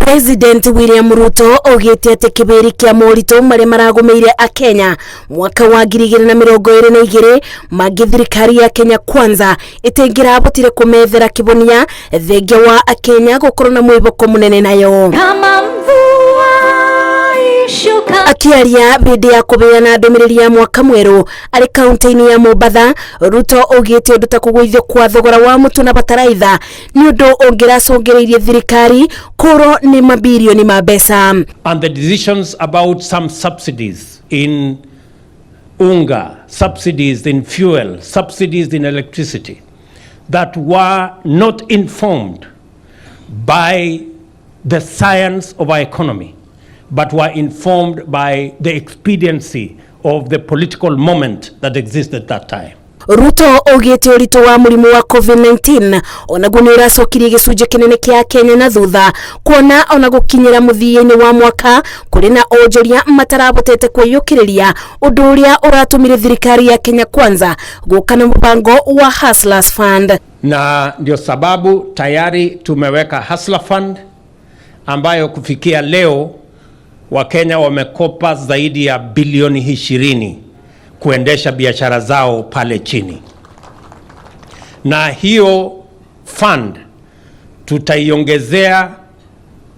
President William Ruto augĩte atĩ kĩbĩri kĩa moritũ marĩa maragũmĩire akenya mwaka wa 2022 mangĩ thirikari ya Kenya Kwanza ĩtĩngĩrabotire kũmethera kĩbonia thengia wa akenya gũkorwo na mwĩboko mũnene nayo. Kama mvua ishuka. Akiaria bindi ya kubeana ndũmĩrĩri ya mwaka mwerũ arĩ kaunti-inĩ ya Mombatha, Ruto augĩte ũndũ ta kũgũithio kwa thogora wa mũtu na bataraitha nĩ ũndũ ũngĩracũngĩrĩirie thirikari kũrwo nĩ mabirioni ma mbeca. And the decisions about some subsidies in unga, subsidies in fuel, subsidies in electricity that were not informed by the science of our economy, but were informed by the expediency of the political moment that existed at that time. Ruto augĩte ũritũ wa mũrimũ wa COVID-19 onaguo nĩ ũracokirie gĩcunjĩ kĩnene kĩa Kenya na thutha, kuona ona gũkinyĩra mũthia-inĩ wa mwaka kũrĩ na onjoria matarabotete kwĩyũkĩrĩria, ũndũ ũrĩa ũratũmire thirikari ya Kenya Kwanza gũka na mũbango wa Hustlers Fund. Na ndio sababu tayari tumeweka Hustler Fund ambayo kufikia leo Wakenya wamekopa zaidi ya bilioni 20 kuendesha biashara zao pale chini, na hiyo fund tutaiongezea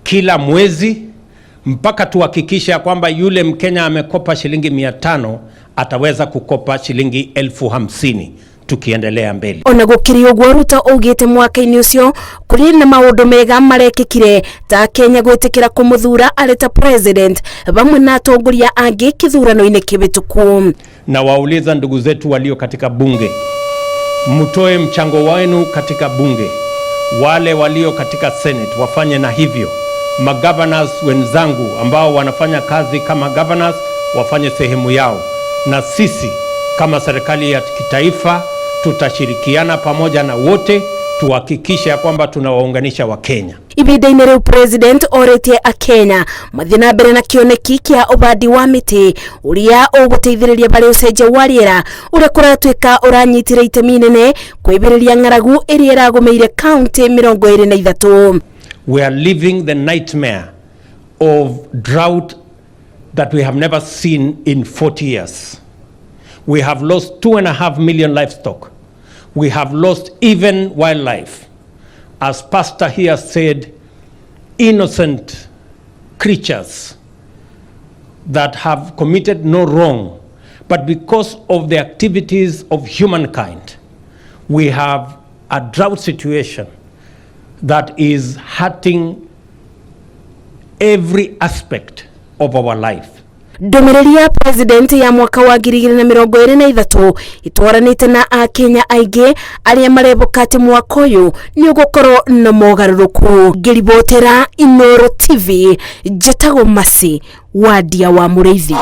kila mwezi mpaka tuhakikishe ya kwamba yule Mkenya amekopa shilingi 500 ataweza kukopa shilingi 50,000 tukiendelea mbele. Ona gũkĩrĩ ũguo, Ruto augĩte mwaka-inĩ ũcio kũrĩ na maũndũ mega marekĩkire ta Kenya gwĩtĩkĩra kũmũthura arĩ ta president vamwe na atongoria angĩ kĩthurano-inĩ kĩhĩtũku. Na wauliza ndugu zetu walio katika bunge, mtoe mchango wenu katika bunge, wale walio katika Senate wafanye na hivyo, magovernors wenzangu ambao wanafanya kazi kama governors wafanye sehemu yao, na sisi kama serikali ya kitaifa tutashirikiana pamoja na wote tuhakikishe ya kwamba tunawaunganisha Wakenya. Ibinda-inĩ rĩu president orĩtie akenya mathiĩ na mbere na kĩoneki kĩa ũbandi wa mĩtĩ ũrĩa ũgũteithĩrĩria barĩ ũcenjia wa rĩera ũrĩa kũratuĩka ũranyitire itemi inene kwĩbĩrĩria ng'aragu ĩrĩa ĩragũmĩire kaunti 23. We are living the nightmare of drought that we have never seen in 40 years. We have lost 2.5 million livestock. We have lost even wildlife. As Pastor here said, innocent creatures that have committed no wrong, but because of the activities of humankind, we have a drought situation that is hurting every aspect of our life. Ndũmĩrĩri ya president ya mwaka wa 2023 itwaranĩte na akenya aingĩ arĩa mareboka atĩ mwaka ũyũ nĩ ũgũkorwo na mogarũrũku. Ngĩribotera Inoro TV, njĩtagwo Masi Wandia wa Mũrĩithi.